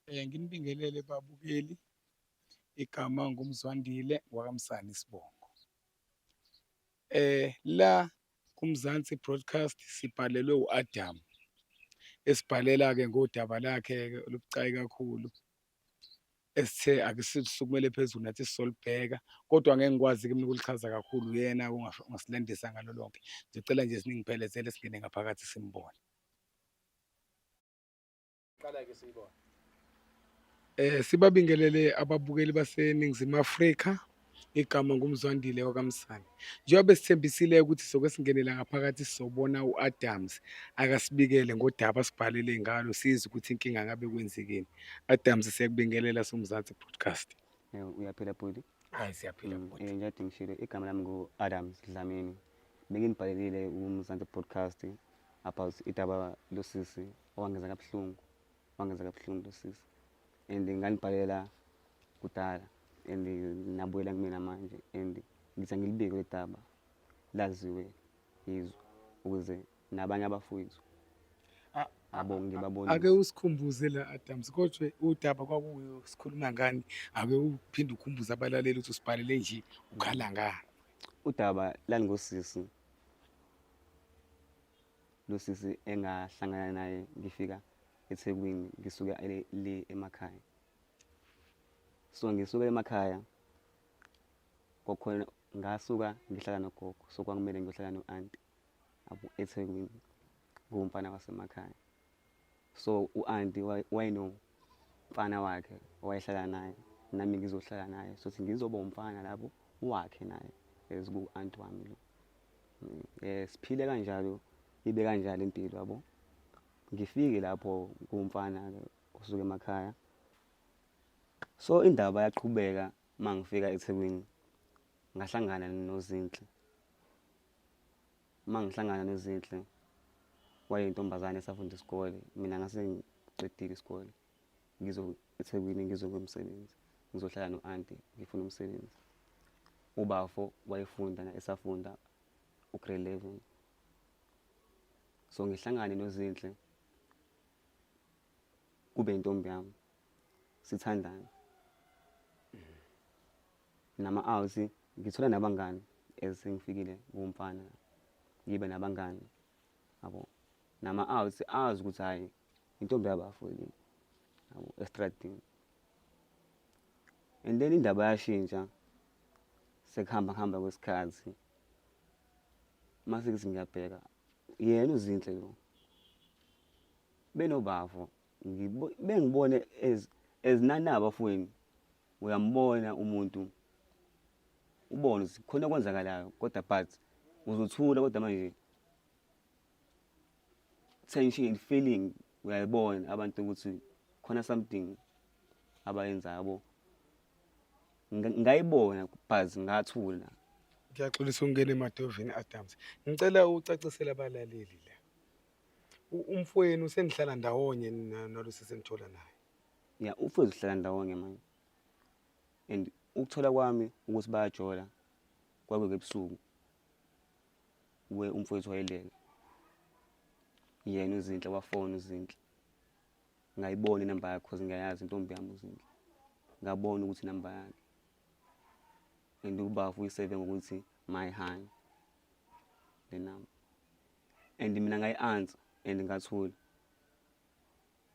Nginibingelele babukeli, igama nguMzwandile wakaMsane isibongo. La kuMzansi Broadcast sibhalelwe u-Adam, esibhalela-ke ngodaba lakhe-ke olubucayi kakhulu, esithe ake silisukumele phezulu nathi sizolibheka, kodwa ngeke ngikwazi-ke mina ukulichaza kakhulu, uyena ongasilandisa ngalo lonke. Ngizocela nje siningiphelezele singene ngaphakathi simbone. Qala ke siyibone. Sibabingelele ababukeli baseNingizimu Afrika. Igama nguMzwandile wakaMsane. Njengoba besithembisile ukuthi soke singenela ngaphakathi sizobona u-Adams akasibikele ngodaba asibhalele ngalo sizwe ukuthi inkinga ngabe kwenzekeni. Adams, siyakubingelela soMzansi Broadcast. Yebo, uyaphila bhuti? Hayi, siyaphila bhuti. Njengoba ngishilo, igama lami ngu-Adams Dlamini. Benginibhalelile kuMzansi Broadcast about idaba losisi owangenza kabuhlungu, wangenza kabuhlungu lo sisi, and nganibhalela kudala and nabuyela kumina manje, and ngithi angilibike le daba laziwe izwe ukuze nabanye abafowethu abo ngibabonise. Ake usikhumbuze la Adams, kodwa udaba kwakuyo sikhuluma ngani? Ake uphinde ukhumbuze abalaleli ukuthi usibhalele nje ukhala ngani. Udaba lalingosisi, lo sisi engahlangana naye ngifika eThekwini ngisuka le emakhaya. So ngisuka emakhaya kwakhona ngasuka ngihlala nogogo, so kwakumele ngiyohlala no-anti abo eThekwini, kuwumfana wasemakhaya. So u-anti wayenomfana wakhe owayehlala naye, nami ngizohlala naye, so ngizoba umfana lapho wakhe naye as ku-anti wami lo. Siphile kanjalo, ibe kanjalo impilo yabo. Ngifike lapho kuwumfana-ke osuka emakhaya. So indaba yaqhubeka uma ngifika eThekwini ngahlangana noZinhle. Uma ngihlangana noZinhle wayeyintombazane esafunda isikole, mina ngase ngiqedile isikole, ngizo eThekwini ngizokwenza umsebenzi, ngizohlala no-anti ngifuna umsebenzi. Ubafo wayefunda esafunda u-grade 11. So ngihlangane noZinhle kube intombi yami, sithandane nama-outs, ngithola nabangani as sengifikile kuwumfana, ngibe nabangani yabo, nama-outs azi ukuthi hhayi intombi yabafo le yabo estradini. And then indaba yashintsha sekuhamba kuhamba kwesikhathi, mase ngithi ngiyabheka yena uZinhle lo benobafo, bengibone as nanaba abafowenu, uyambona umuntu ubone ukuthi khona okwenzakalayo, kodwa but uzothula, kodwa manje tension feeling uyayibona abantu ukuthi khona something abayenzayo yabo. Ngayibona but ngathula. Ngiyaxolisa ukungena emadovini Adams. Ngicela ucacisele abalaleli la. Umfowenu senihlala ndawonye nalo sisi enithola naye? Ya, umfowethu uhlala ndawonye manje, and ukuthola kwami ukuthi bayajola kwakuke ebusuku, we umfowethu wayelele, yena uZinhle wafona uZinhle, ngayibona inamba yakhe cause ngiyayazi intombi yami uZinhle, ngabona ukuthi inamba yakhe, and ubafo uyiseve ngokuthi my honey le number, and mina ngayi-answer and ngathula.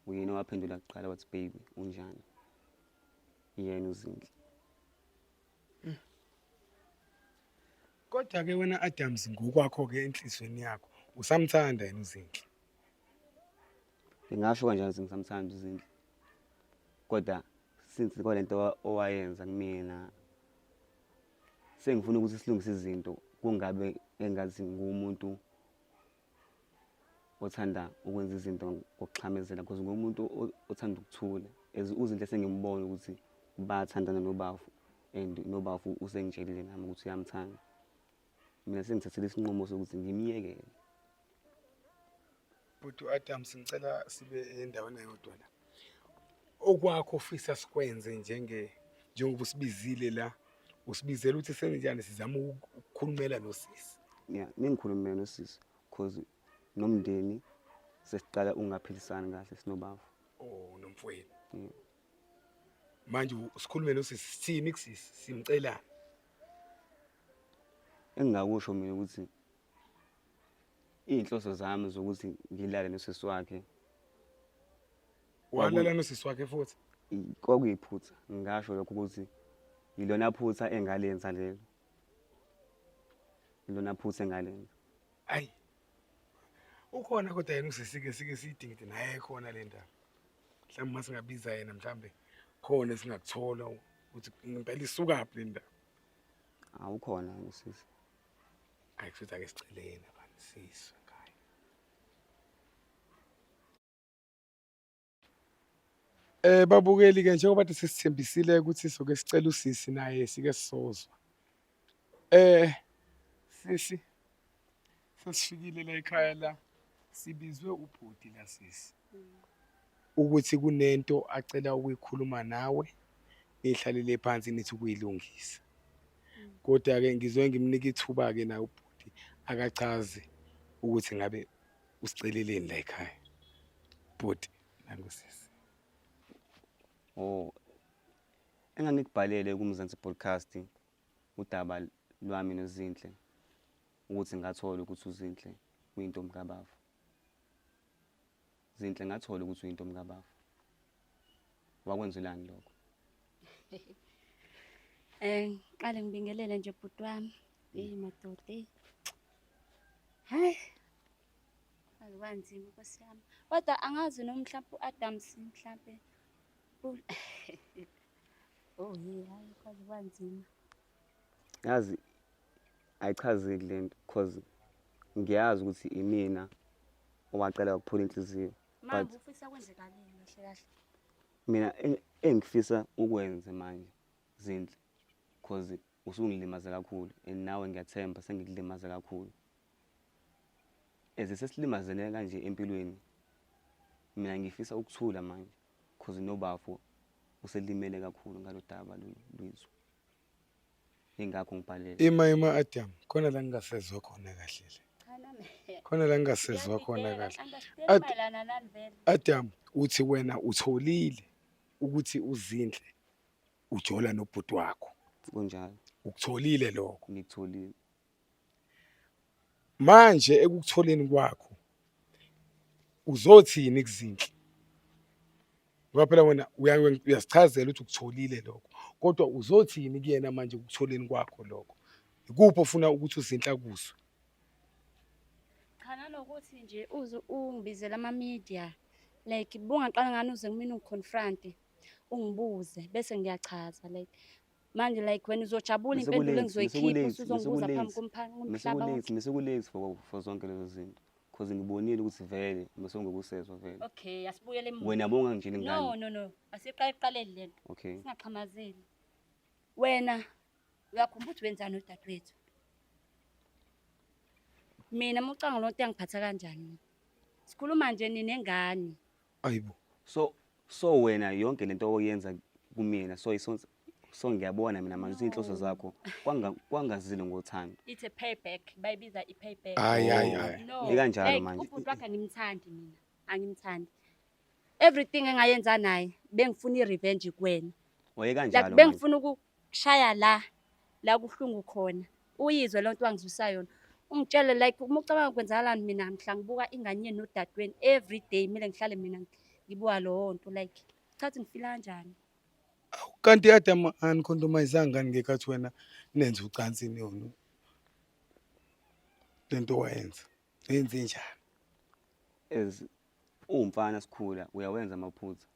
Uyena owaphendula kuqala wathi, "Baby, unjani?" Yena uZinhle. Kodwa-ke wena Adams, ngokwakho-ke enhliziyweni yakho usamthanda yena uZinhle? Ngingasho kanjalo ukuthi ngisamthanda uZinhle, kodwa since kwalento owayenza kumina sengifuna ukuthi silungise izinto, kungabe engathi ngumuntu othanda ukwenza izinto ngokuxhamezela, because ngumuntu othanda ukuthula. As uZinhle sengimbona ukuthi bayathandana nobafo, and nobafo usengitshelile nami ukuthi uyamthanda, mina sengithathile isinqumo sokuthi ngimyekele. Bhuti Adams, ngicela sibe endaweni eyodwa la. Okwakho ofisa sikwenze njengoba usibizile la, usibizela ukuthi senjani, sizama ukukhulumela nosisi. Ya, ningikhulumele nosisi cause nomndeni sesiqala ukungaphilisani kahle sinobafo. Oh, nomfowenu. Yeah. Manje sikhulume nosisi sithini kusisi simcelani? Engingakusho mina ukuthi iy'nhloso zami zokuthi ngilale nosisi wakhe Walala nosisi wakhe futhi? Kwakuyiphutha, ngingasho lokho ukuthi yilona phutha engalenza lelo. Ilona phutha engalenza. Ayi. Ukhona kodwa yena usisi-ke sike siyidingide naye khona le ndaba. Mhlawumbe uma singabiza yena mhlawumbe khona esingakuthola ukuthi ngempela isukaphi le ndaba. Awukhona usisi. Hayi kushuthi ake sicele yena bani siswe ekhaya. Babukeli ke njengoba kade sesithembisile ukuthi soke sicela usisi naye sike sizozwa. Sisi sesifikile la ekhaya la sibizwe ubhuti la sisi. Ukuthi kunento acela ukuyikhuluma nawe nihlalele phansi nithi ukuyilungisa. Kodwa ke ngizoke ngimnike ithuba ke naye ubhuti akachaze ukuthi ngabe usiceleleni la ekhaya. Bhuti nangu sisi. Oh. Engangikubhalele kuMzansi Podcast udaba lwami noZinhle ukuthi ngathola ukuthi uZinhle uyintombi kababa. Zinhle ngathola ukuthi uyintombi kababa. Wakwenzelani lokho? Ngiqale ngibingelele nje bhuti wami. Hey madoda. Hey. Hayi. Akwanzima Nkosi yami. Kodwa angazi noma mhlawumbe u-Adams mhlambe Oh hey, hayi kwaze kwanzima. Yazi ayichazeki lento cause ngiyazi ukuthi imina owacela ukuphula inhliziyo. Manje ufisa kwenzekaleni kahle kahle? Mina engifisa ukwenze manje Zinhle cause usungilimaze kakhulu and nawe ngiyathemba sengikulimaze kakhulu. As sesilimazene kanje empilweni mina ngifisa ukuthula manje cause nobafo uselimele kakhulu ngalo daba lwethu. Ingakho ngibhalele. Ima ima Adam, khona la ngingasezwa khona kahle la. Cha nami. Khona la ngingasezwa khona Ngiyadideka, kahle. Understand mayelana nani vele. Adam, uthi wena utholile ukuthi uZinhle ujola nobhuti wakho. Kunjalo. Ukutholile lokho. Ngikutholile. Manje ekukutholeni kwakho uzothini kuZinhle? Ngoba phela wena uyasichazela ukuthi ukutholile lokho, kodwa uzothini kuyena manje ekukutholeni kwakho lokho? Ikuphi ofuna ukuthi uZinhle akuzwe? Cha nanokuthi nje uze ungibizele ama-media like bungaqala ngani uze kumina ungiconfront ungibuze bese ngiyachaza like manje like wena uzojabula impendulo engizoyikhipha usuzongibuza phambi komhlaba wonke. Mesekulate for zonke lezo zinto cause ngibonile ukuthi vele mesongokusezwa vele. Okay, asibuyele emuva. Wena bonga nje ingane. No, no, no. Asiqale iqaleni lento. Okay. Singaxhamazeli. Wena uyakhumbula ukuthi wenzani udadewethu? Mina mucanga lonto yangiphatha kanjani? Sikhuluma nje ninengane. Ayibo. So wena yonke lento oyenza kumina so so ngiyabona mina manje izinhloso zakho kwangazile ngothando. It's a payback, bayibiza i-payback. Hayi hayi hayi. No. Ikanjalo Like, manje. Ubhuti wakhe angimthandi mina. Angimthandi. Everything engayenza naye bengifuna i-revenge kuwena. Wayekanjalo. Like bengifuna ukushaya la la kuhlungu khona. Uyizwe lonto wangizwisa yona. Ungitshele like uma ucabanga kwenzakalani mina mhla ngibuka ingane yenu nodadewenu every day kumele ngihlale mina ngibuka lowo nto like chathi ngifila kanjani. Awu, kanti Adam anikhondomayizanga ngani ngekhathi wena nenza ucansi niyona lento wayenza yenze njani? As uwumfana sikhula uyawenza amaphutha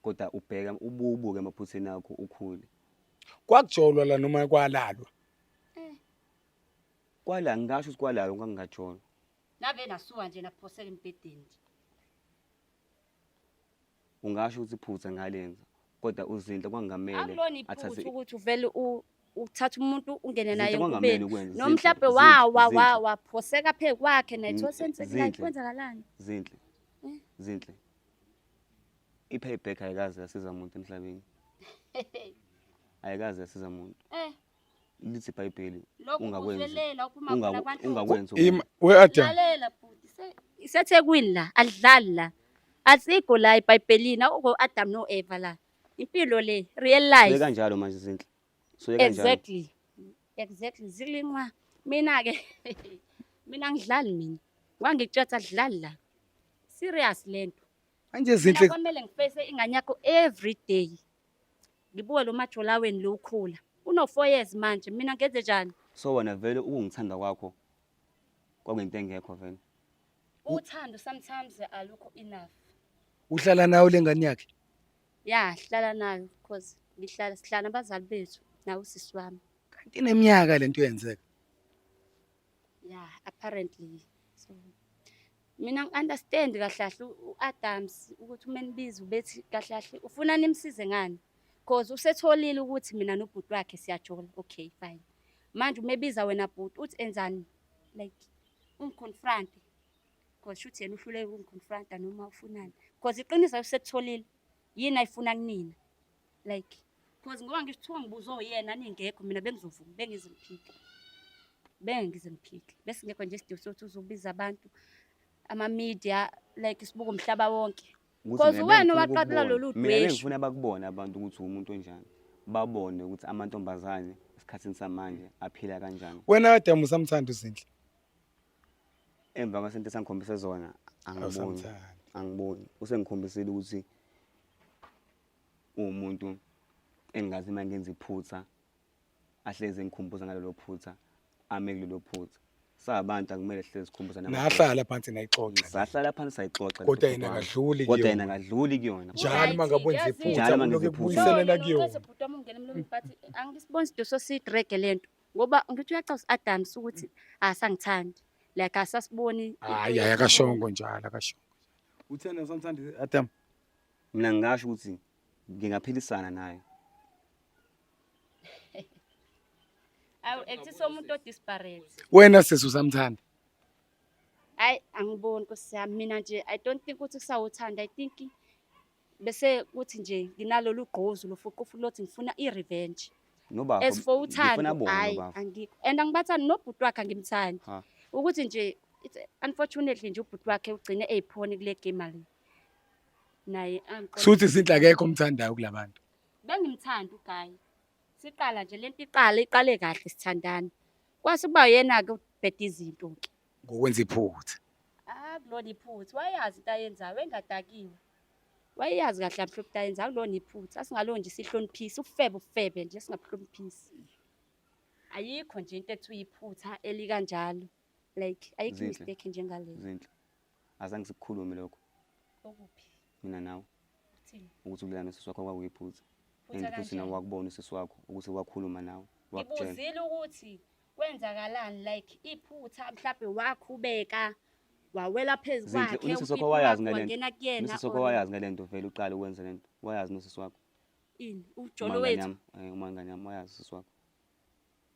kodwa ubheka ububuke emaphutheni akho ukhule. Kwakujolwa la noma kwalalwa? Kwala ngingasho ukuthi kwalalwa kwangingajolwa. Nave nasuka nje naphoseka embhedeni nje. Ungasho ukuthi iphutha ngalenza kodwa uZinhle kwangamele Akulona athathe iphutha ukuthi uvele uthathe umuntu ungene naye Zinhle kwangamele engubeni. ukwenza. Noma mhlawumbe Zinhle, wawa Zinhle. wawa phoseka phezu kwakhe naye thola senze like Zinhle. kwenzakalani? Zinhle. Eh? Zinhle. I-payback ayikaze yasiza umuntu emhlabeni. Ayikaze yasiza umuntu. Lithi iBhayibheli Lokhu ungakwenzi. kuzwelela uphuma khona kwanhlobo. Ungakwenzi. Ima we Adam. Lalela bhuti, iseThekwini la, alidlali la. Asikho la eBhayibhelini, akukho Adam no Eva la. Impilo le, real Suke life. kanjalo manje Zinhle. Suke kanjalo. Exactly. Exactly. Zilingwa. Mina ke mina angidlali mina. Wangitshela adlali la. Serious lento. Manje Mina Zinhle kwamele ngifese ingane yakho every day. Ngibuke lo majola weni lo ukhula. Uno 4 years manje mina ngenze njani? So wena vele ukungithanda kwakho kwakuyinto engekho vele. Uthando sometimes alukho enough. Uhlala nayo lengane yakhe? Ya, hlala nayo because ngihlala sihlala nabazali bethu nawe usisi wami. Kanti ineminyaka lento yenzeka. Yeah, apparently. So mina ngi-understand kahle kahle u-Adams ukuthi uma enibiza ubethi kahle kahle ufuna nimsize ngani? Cause usetholile ukuthi mina nobhuti wakhe siyajola. Okay, fine. Manje uma ebiza wena bhuti uthi enzani? Like ungiconfront. Cause shuthi yena uhluleke ukungiconfronta noma ufunani. Cause iqiniso usetholile. Yini ayifuna kunina? Like cause ngoba ngisho kuthiwa ngibuzwe uyena ningekho mina bengizovuma bengize ngiphike. Bengize ngiphike. Besingekho nje isidingo sokuthi uzobiza abantu ama-media like sibuke umhlaba wonke. Ukuthi Cause mina wena bengifuna owaqala ukukubona. lolu Mina dweshu. bengifuna bakubone abantu ukuthi uwumuntu onjani. Babone ukuthi amantombazane esikhathini samanje aphila kanjani. Wena Adam usamthanda uZinhle? Emva kwasento esangikhombise zona angiboni. Awusamthandi. Angiboni. Usengikhombisile ukuthi uwumuntu engingathi uma ngenza iphutha ahlezi engikhumbuza ngalelo phutha ame kulelo phutha. Sabantu akumele sihlezi sikhumbuzane amaphutha. Nahlala phansi nayixoxa. Sahlala phansi sayixoxa Kodwa lento yena bhuti wami. akadluli Kodwa yena kuyona. akadluli kuyona. Njalo Right, uma ngabe wenza yazi- iphutha Njalo uma ulokhu ngenza iphutha. ekubuyiselela No, kuyona. no, bhuti wami ungena emlomeni but angisiboni isidingo sosiyidrage le nto ngoba ngithi uyacaza u-Adams ukuthi asangithandi like asasiboni into Hayi hayi yethu. akashongo njalo akashongo. Uthena usamthanda Adam? Mina ngingasho ukuthi ngingaphilisana naye. Awu ekuthiwa umuntu o-desperate. Wena sisi usamthanda? Hayi angiboni nkosi yami mina nje I don't think ukuthi kusawuthanda I think bese kuthi nje nginalolu gqozu lofuqufu lothi ngifuna i-revenge. Nobafo As for ngifuna uthando bona hayi nobafo. angikho and angibathandi nobhuti wakhe angimthandi. Ha. Ukuthi nje it's unfortunately nje ubhuti wakhe ugcine eyiphoni kule game le. Naye angiqonde. Suthi Zinhle akekho omthandayo kulabantu. Bengimthanda uGuy. Siqala nje lento iqala iqale kahle sithandana. Kwase kuba yena ke ubheda izinto ke. Ngokwenza iphutha. Akulona iphutha. Wayazi into ayenzayo wayengadakiwe. Wayeyazi kahle mhlophe into ayenzayo akulona iphutha. Asingalo nje sihloniphise ufebe ufebe nje singabuhloniphisi. Ayikho nje into ekuthiwa iphutha elikanjalo. Like ayikho Zinhle. mistake njengaleyo. Zinhle. Azange sikukhulume lokho Okuphi? mina nawe Uthini? ukuthi ukulala nosisi wakho kwakuyiphutha. Phutha And futhi nawe kanjani? wakubona usisi wakho ukuthi wakhuluma nawe wakutshela. Ngibuzile ukuthi kwenzakalani like iphutha mhlawumbe wakhubeka wawela phezu Zinhle kwakhe unosisi wakho upipi wayazi wakho ngalento. wangena kuyena Unosisi wakho or wayazi ngalento vele uqale ukwenza lento. Wayazi nosisi wakho. ini ujolo Umangane wethu yami, umangane yami wayazi usisi wakho.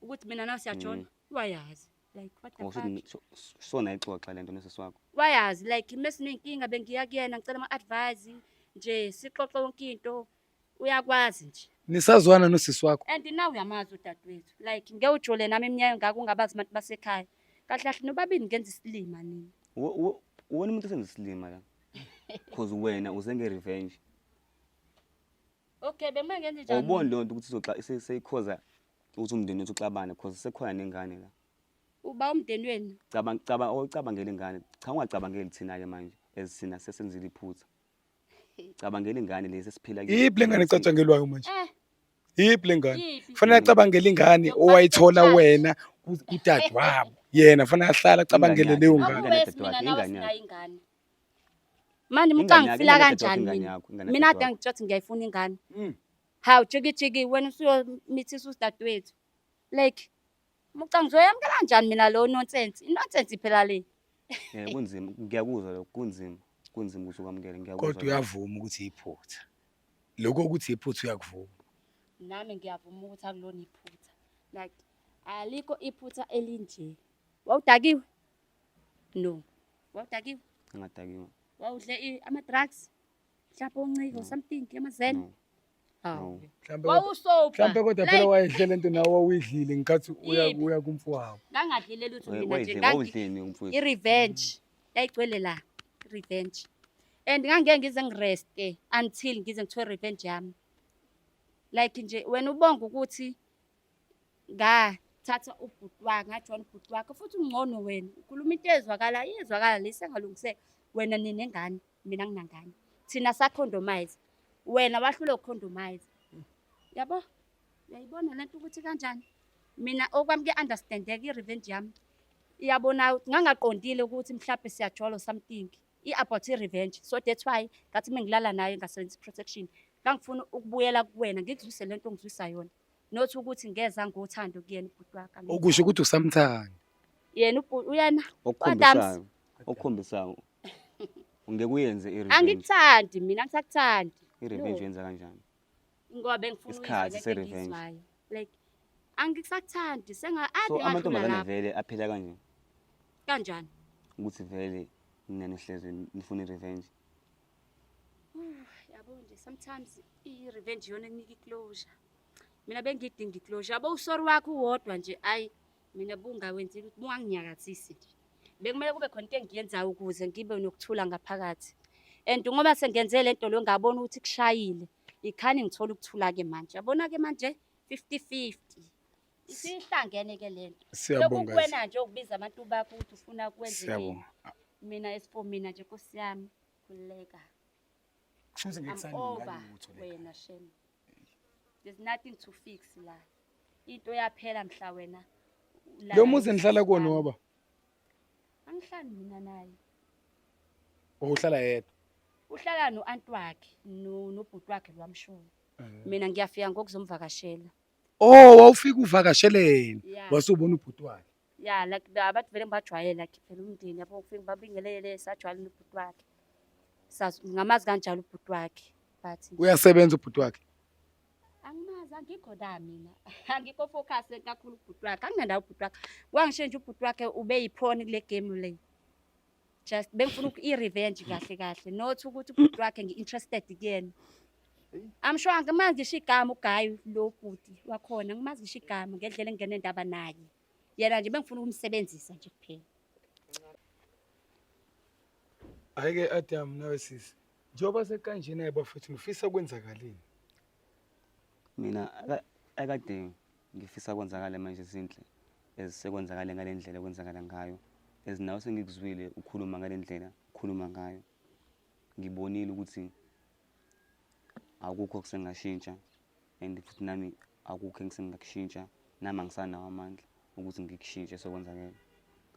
ukuthi mina nawe siyajola wayazi like what the Ngokuthi fuck sona ixoxa lento nosisi wakho. wayazi like mesinenkinga bengiya kuyena ngicela ama-advice nje sixoxe yonke into uyakwazi nje Nisazwana nosisi wakho? and nawe uyamazi udadewethu like ngeke ujole nami iminyaka engaka ungabazi abantu basekhaya kahle kahle nobabili ngenza isilima nina Wena umuntu osenza isilima la. Cause wena uze nge-revenge. Okay bekumele ngenze njani Awuboni leyo nto ukuthi izoxa seyikhoza ukuthi umndeni wethu uxabane cause sekhona nengane la. Uba umndeni wenu. Cabanga cabanga awucabangeli ingane. Cha ungacabangeli thina ke manje as thina sesenzile iphutha. Cabangela ingane lesi esiphila kuyo. Iyiphi lengane ecatshangelwayo manje? Eh. Iyiphi lengane? Iyiphi? Kufanele acabangele ingane Yokuba owayithola secharge. wena kudadewabo. Yena kufanele ahlale acabangele Ingane leyo yakhe. ngane. Ingane Awuwesi mina yadadewakhe, nawe ingane sinayo yakhe. ingane. Manje Ingane mucanga yakhe, ngifila ingane yadadewakhe, kanjani ingane mina? yakho, ingane Mina yadadewakhe. ade ngitsho ukuthi ngiyayifuna ingane. Hawu jiki jiki wena usuyomithisa udadewethu. Like mucanga ngizoyamukela kanjani mina lo nonsense? I-nonsense phela le. Kunzima, ngiyakuzwa lokho, kunzima. Kunzima ukuthi ukwamukele, ngiyakuzwa. Kodwa uyavuma ukuthi iphutha. Lokho ukuthi iphutha uyakuvuma. Nami ngiyavuma ukuthi akulona iphutha. Like alikho iphutha elinje. Wawudakiwe? No. Wawudakiwe? Angadakiwe. Wawudle ama-drugs? Mhlawumbe uncike or something, amazen? No. Hawu. No. Mhlambe Wawusoba. mhlambe kodwa phela Like wayedle lento nawe wawuyidlile ngikhathi uya Yiphi? uya kumfowabo. Ngangadlile lutho mina nje Wayidleni, wawudleni umfowethu? I-revenge. Yayigcwele la. I-revenge. And ngangeke ngize ngireste until ngize ngithole revenge yami. Like nje wena ubonga ukuthi ngathatha ubhuti wakhe, ngajoyina ubhuti wakhe, futhi ungcono wena. Ukhuluma into ezwakala, iyezwakala le isengalungiseka. Wena ninengane, mina nginangane. Thina sakhondomayiza, wena wahlulwa ukukhondomayiza. Yabo? Uyayibona lento ukuthi kanjani? Mina okwami kuya-understandeka i-revenge yami. Iyabona ukuthi ngangaqondile ukuthi mhlampe siyajola or something. I-about i-revenge. So that's why ngathi uma ngilala naye ngasebenzisa i-protection. Ngangifuna ukubuyela kuwena ngikuzwise lento ongizwisa yona. Not ukuthi ngeza ngothando kuyena ubhuti wakhe. Okusho ukuthi usamthanda. Yena uyena Okukhombisayo. Okukhombisayo. Ungeke uyenze i-revenge. Angikuthandi mina, angisakuthandi. I-revenge uyenza kanjani? Ngoba bengifuna Isikhathi uyizwe lento se-revenge. engiyizwayo. Like angisakuthandi senga ade So ngadlula amantombazane lapho. vele aphila kanje Kanjani? ukuthi vele nina nihlezi nifuna i-revenge. Yabo nje sometimes i-revenge iyona ekunika i-closure. Mina bengidinga i-closure. Yabo usorry wakho uwodwa nje ayi mina bungawenzile ukuthi bunganginyakathisi nje. Bekumele kube khona into engiyenzayo ukuze ngibe nokuthula ngaphakathi. And ngoba sengenze le nto lo ngabona ukuthi kushayile. Ikhani ngithola ukuthula-ke manje. Yabona-ke manje 50-50. Isihlangene ke lento. Lokhu Siyabonga. kuwena nje ukubiza abantu bakho ukuthi ufuna kwenzekeni. Siyabonga. Mina as for mina nje Nkosi yami khululeka. Kusho ukuthi I'm ngeke over kusalunga lutho le. wena shem. There's nothing to fix la. Into yaphela mhla wena. ulala Lo muzi enihlala nosisi kuwona wami. waba Angihlali mina naye. uhlala yedwa. Uhlala no-anti wakhe nobhuti wakhe lwamshona. Mina ngiyafika ngokuzomvakashela. Oh, wawufika uvakashelene. Yeah. Wasubona ubhuti wakhe. Yeah, like abantu vele ngibajwayele like phela umndeni yabo ngifike ngibabingelele sajwayele nobhuti wakhe. Sazi ngamazi kanjalo ubhuti wakhe but nje Uyasebenza ubhuti wakhe. angimazi, angikho la mina. Angikho focus kakhulu ubhuti wakhe. Anginandawo ubhuti wakhe. Kwangisho nje ubhuti wakhe ube yiphoni kule game le. Just bengifuna i-revenge kahle kahle not ukuthi ubhuti wakhe ngi-interested kuyena. I'm sure angimazi ngisho igama uGayi lo bhuti wakhona, angimazi ngisho igama ngendlela engingenendaba naye. Yena nje bengifuna ukumsebenzisa nje kuphela. Hhayi-ke Adam nawe sisi. Njengoba sekanjena-ke bafethu nifisa kwenzakaleni? Mina akade ngifisa kwenzakale manje Zinhle ezisekwenzakale ngale ndlela ekwenzakala ngayo. As nawe sengikuzwile ukhuluma ngale ndlela ukhuluma ngayo. Ngibonile ukuthi akukho okusengashintsha and futhi nami akukho engisengakushintsha, nami angisanawo amandla ukuthi ngikushintshe sokwenzakele.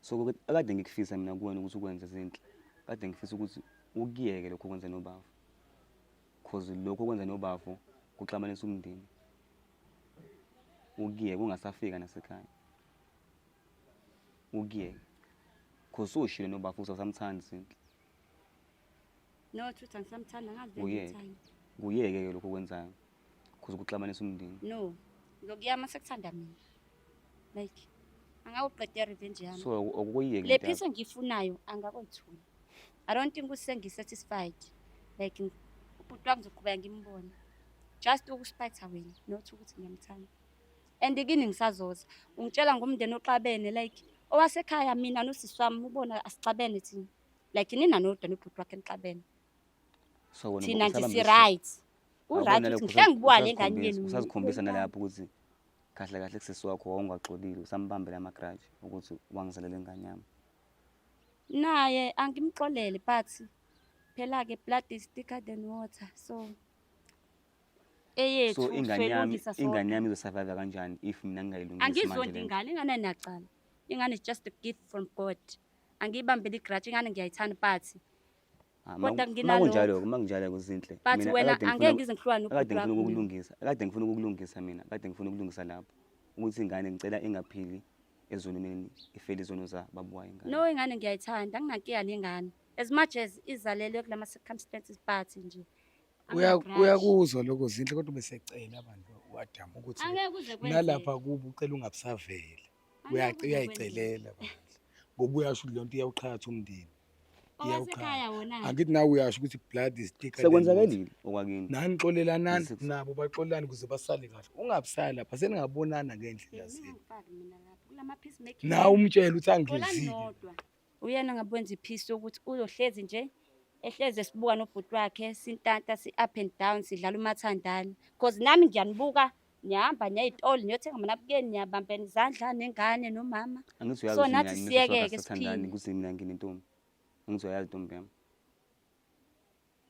So akade ngikufisa mina kuwena ukuthi ukwenze Zinhle. Kade ngifisa ukuthi ukuyeke lokho okwenza nobafo. Cause lokho okwenza nobafo kuxabanisa umndeni. Ukuyeke ungasafika nasekhaya. Ukuyeke. Cause usushilo nobafo ukuthi awusamthandi Zinhle. No, truth angisamthanda, angazi Uyeke. bengimthanda. Kuyeke-ke lokho okwenzayo. Cause kuxabanisa umndeni. No, ngokuyama sekuthanda mina. Like angawuqeda revenge yami. So akukuyeki Le lento peace yakho. engiyifunayo angakuyitholi. I don't think ukuthi sengi-satisfied. Like ubhuti wami ngizoqhubeka ngimbone. Just ukuspite wena, not ukuthi ngiyamthanda. And kini ngisazoza. Ungitshela ngomndeni oxabene like owasekhaya mina nosisi wami ubona asixabene thina. Like nina nodwa nobhuti wakhe nixabene. So wena Thina nje usabambe si right. Ku right Awubona ukuthi lokho ngihle ngibuka le ngane yenu. Usazikhombisa nalapho ukuthi kahle kahle kusisi wakho wawungaxolile, usambambela ama-grudge ukuthi wangizalela ingane yami. Naye angimxolele but phela ke blood is thicker than water. So eyethu So ingane yami soyilungisa ingane sodwa. yami izosurvive kanjani if mina ngingayilungisi manje Angizondi lento? ingane, ingane ayinacala. Ingane is just a gift from God. Angiyibambeli i-grudge, ingane ngiyayithanda but Ah, kodwa makunjalo, makunjalo kuZinhle. But Mina wena akade ngifuna angeke ngize ngihlukane nobhuti akade ngifuna wakho mina. ukukulungisa, akade ngifuna ukukulungisa mina, akade ngifuna ukulungisa lapho. Ukuthi ingane ngicela ingaphili ezonweni, ifele izono zababa wayo ingane. No, ingane ngiyayithanda, anginankinga nengane. As much as izalelwe kulama circumstances but nje angina-grudge. Uyakuzwa lokho Zinhle kodwa besecela abantu uAdam ukuthi Angeke kuze kwenzeke. nalapha kubo ucela ungabusavela. Angeke kuze kwenzeke. Uyayicelela bandla. Ngoba uyasho ukuthi lonto iyawuqhatha umndeni. Owasekhaya wona. Angithi nawe uyasho ukuthi blood is thicker than water. Sekwenzakalile okwakini. Nani xolelani Six. nabo baxolelani ukuze basale kahle. Ungabusali lapha seningabonana ngendlela zenu. Ngingafaki mina lapho kulama peacemaking. Nawe umtshele ukuthi Xolani angizile. nodwa. Uyena ngabe wenza ipeace yokuthi uyohlezi nje Ehleze sibuka nobhuti wakhe sintanta si-up and down sidlala umathandana. Cause nami ngiyanibuka niyahamba niya ey'tolo niyothenga amanabukeni niyabambena izandla nengane nomama. Angithi uyazi So ukuthi mina nathi nosisi wakho siyekeke asisathandani siphile. kuze mina nginentombi. Angithi uyayazi intombi yami.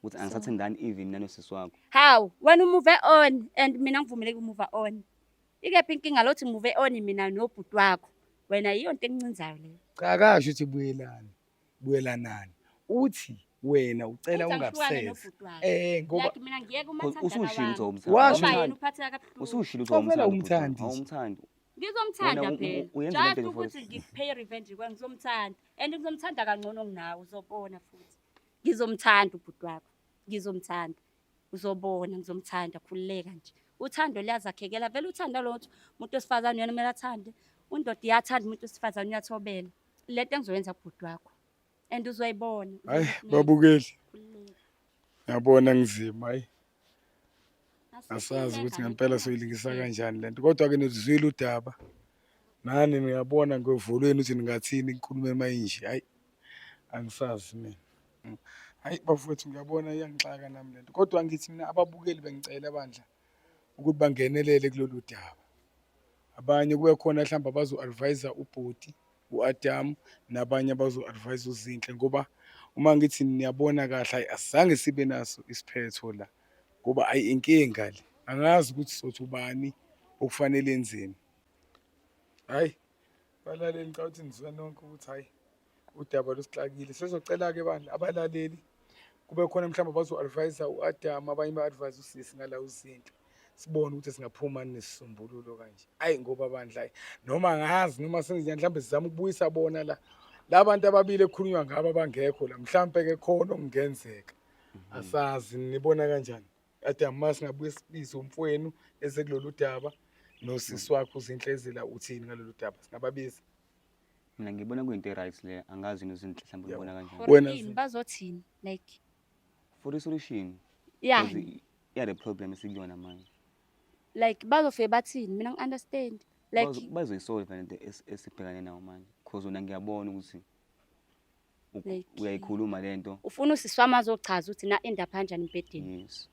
Ukuthi So angisathandani even nanosisi wakho. Hawu, wena u-move on and mina ngivumeleki u-move on. Ikephi inkinga lothi move on mina nobhuti wakho. Wena yiyo into engincinzayo leyo. Cha akasho ukuthi buyelani, buyelanani. Uthi wena ucela Uthi angihlukane ungabuseza. nobhuti wakhe. Ngoba Like mina ngiyeke Cause umathandana usushilo ukuthi wami. awumthandi. Washo Ngoba yena Awumthandi. uphatheka kabuhlungu. Usushilo ukuthi Cha vele awumthandi ubhuti wakho. awumthandi nje. Awumthandi. Ngizomthanda Wena phela. uyenza Just lento for ukuthi ngikupay revenge kwa ngizomthanda. And ngizomthanda kangcono kunawe uzobona futhi. Ngizomthanda ubhuti wakho. Ngizomthanda. Uzobona ngizomthanda khululeka nje. Uthando liyazakhekela vele uthando lo umuntu wesifazane uyena kumele athande. Undoda iyathanda umuntu wesifazane uyathobela. Lento engizoyenza kubhuti wakho. And uzoyibona. Hayi uzoyibona. babukeli, Khululeka. ngiyabona ngizima hayi. Asazi ukuthi Asihluleka ngempela ngempela soyilungisa sihluleka. kanjani lento. Kodwa ke nizwile udaba. Nani niyabona ngevolweni ukuthi ningathini inkulumo mayinje. Hayi angisazi mina. Hayi bafowethu ngiyabona iyangixaka nami lento. Kodwa ngithi mina ababukeli bengicela bandla ukuthi bangenelele kulolu daba. Abanye kube khona mhlawumbe abazo-advise ubhuti u-Adam nabanye abazo-advise uZinhle ngoba uma ngithi niyabona kahle hayi asizange sibe naso isiphetho la ngoba ayi inkinga le. Angazi ukuthi sothi ubani okufanele enzeni. Hayi balaleli ngicabanga ukuthi nizwa nonke ukuthi hayi udaba lusixakile. Sesizocela-ke bandla abalaleli kube khona mhlawumbe abazo-advise u-Adam abanye ba-advise usisi ngala uZinhle. Sibone ukuthi singaphuma nesisombululo kanje. Ayi ngoba bandla hayi noma ngazi noma senzenjani mhlawumbe sizama ukubuyisa bona la. La bantu ababili ekukhulunywa ngabo abangekho la mhlawumbe ke khona okungenzeka. Asazi nibona kanjani? Adam uma singabuye sibize umfowenu esekulolu daba nosisi wakho uZinhle ezela uthini ngalolu daba singababiza. Mina ngibona kuyinto e-right le angazi noZinhle mhlawumbe Yabo. ubona kanjani. For Wena ini Zinhle. bazothini like For i-solution yani because yale problem esikuyona manje. Like bazofike bathini mina ngi-understand like Bazoyisolve lento esibhekane nayo manje cause wena ngiyabona ukuthi Like- uyayikhuluma lento. Ufuna usisi wami azochaza ukuthi na end up kanjani embhedeni. Yes.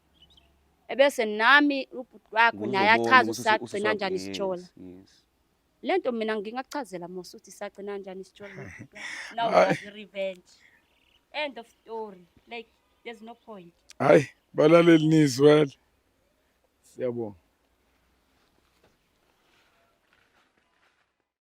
Ebese nami ubhuti wakho naye Uzobona achaze ukuthi ukuthi sagcina usisi kanjani wakho- sitshola. Yes. Lento mina ngingakuchazela mos ukuthi sagcina kanjani sitshola. Now Hayi. the revenge. End of story. Like there's no point. Hayi balaleli nizwele. Siyabonga.